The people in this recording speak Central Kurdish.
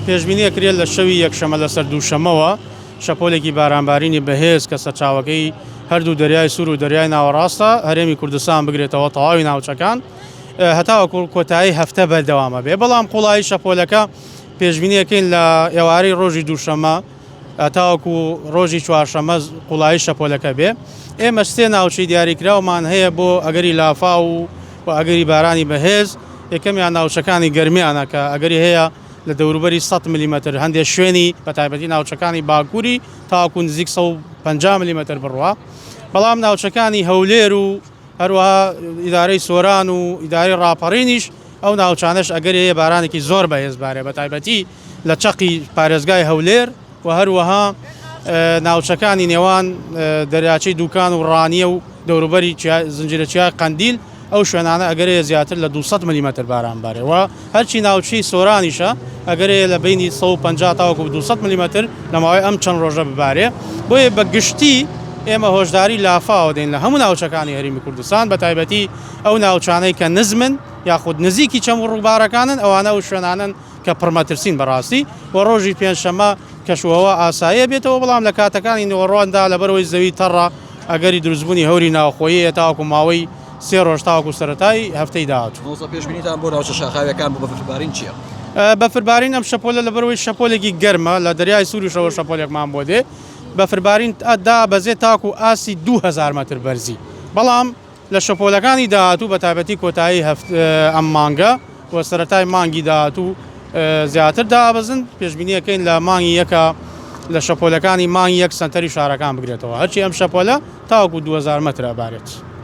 پێشبینی ئەکرێت لە شەوی یەکشەمە لەسەر دووشەمەوە شەپۆلێکی بارانبارینی بەهێز کە سەرچاوەکەی هەردوو دەریای سوور و دەریای ناوەڕاستە هەرێمی کوردستان بگرێتەوە تەواوی ناوچەکان هەتاوەکو کۆتایی هەفتە بەردەوامە بێ بەڵام قوڵایی شەپۆلەکە پێشبینیەکەین لە ئێوارەی ڕۆژی دووشەمە تاوەکو ڕۆژی چوارشەممە قوڵایی شەپۆلەکە بێ. ئێمەش سێ ناوچەی دیاریکراومان هەیە بۆ ئەگەری لافاو و ئەگەری بارانی بەهێز، یەکەمیان ناوچەکانی گەرمیانە کە ئەگەری هەیە لە دەوروبەری 100 ملیمەتر هەندێک شوێنی بەتایبەتی ناوچەکانی باکووری تاوەکو نزیک 150 ملیمەتر بڕوا، بەڵام ناوچەکانی هەولێر و هەروەها ئیدارەی سۆران و ئیدارەی ڕاپەڕینیش ئەو ناوچانەش ئەگەری هەیە بارانێکی زۆر بەهێز بارێ بەتایبەتی لە چەقی پارێزگای هەولێر و هەروەها ناوچەکانی نێوان دەریاچەی دوکان و ڕانیە و دەوروبەری زنجیرە چیای قەندیل ئەو شوێنانە ئەگەرەیە زیاتر لە 200 ملیمەتر باران بارێ و هەرچی ناوچەی سۆرانیشە ئەگەرەیە لە بینی 150 تاوەکو 200 ملیمەتر لە ماوەی ئەم چەند ڕۆژە ببارێ بۆیە بە گشتی ئێمە هۆشداری لافاوە دەین لە هەموو ناوچەکانی هەرێمی کوردستان بە تایبەتی ئەو ناوچانەی کە نزمن یاخود نزیکی چەم و ڕووبارەکانن ئەوانە ئەو شوێنانەن کە پڕمەترسین بەڕاستی و ڕۆژی پێنجشەممە کەشوهەوا ئاساییە بێتەوە، بەڵام لە کاتەکانی نیوەڕۆاندا لەبەرئەوەی زەوی تەڕە ئەگەری دروستبوونی هەوری ناوخۆیی هەیە تاوەکو ماوەی سێ ڕۆژ تاوەکو سەرەتای هەفتەی داهاتوو. مامۆستا پێشبینیتان بۆ ناوچە شاخاویەکان بۆ بەفربارین چییە؟ بەفربارین ئەم شەپۆلە لەبەرئەوەی شەپۆلێکی گەرمە لە دەریای سووریشەوە شەپۆلێکمان بۆ دێ بەفربارین دابەزێت تاکو ئاستی 2000 مەتر بەرزی بەڵام لە شەپۆلەکانی داهاتوو بە تایبەتی کۆتایی ئەم مانگە و سەرەتای مانگی داهاتوو زیاتر دابەزن، پێشبینی ئەکەین لە مانگی یەکە لە شەپۆلەکانی مانگی یەک سەنتەری شارەکان بگرێتەوە، هەرچی ئەم شەپۆلە تاوەکو 2000 مەتر ئەبارێت.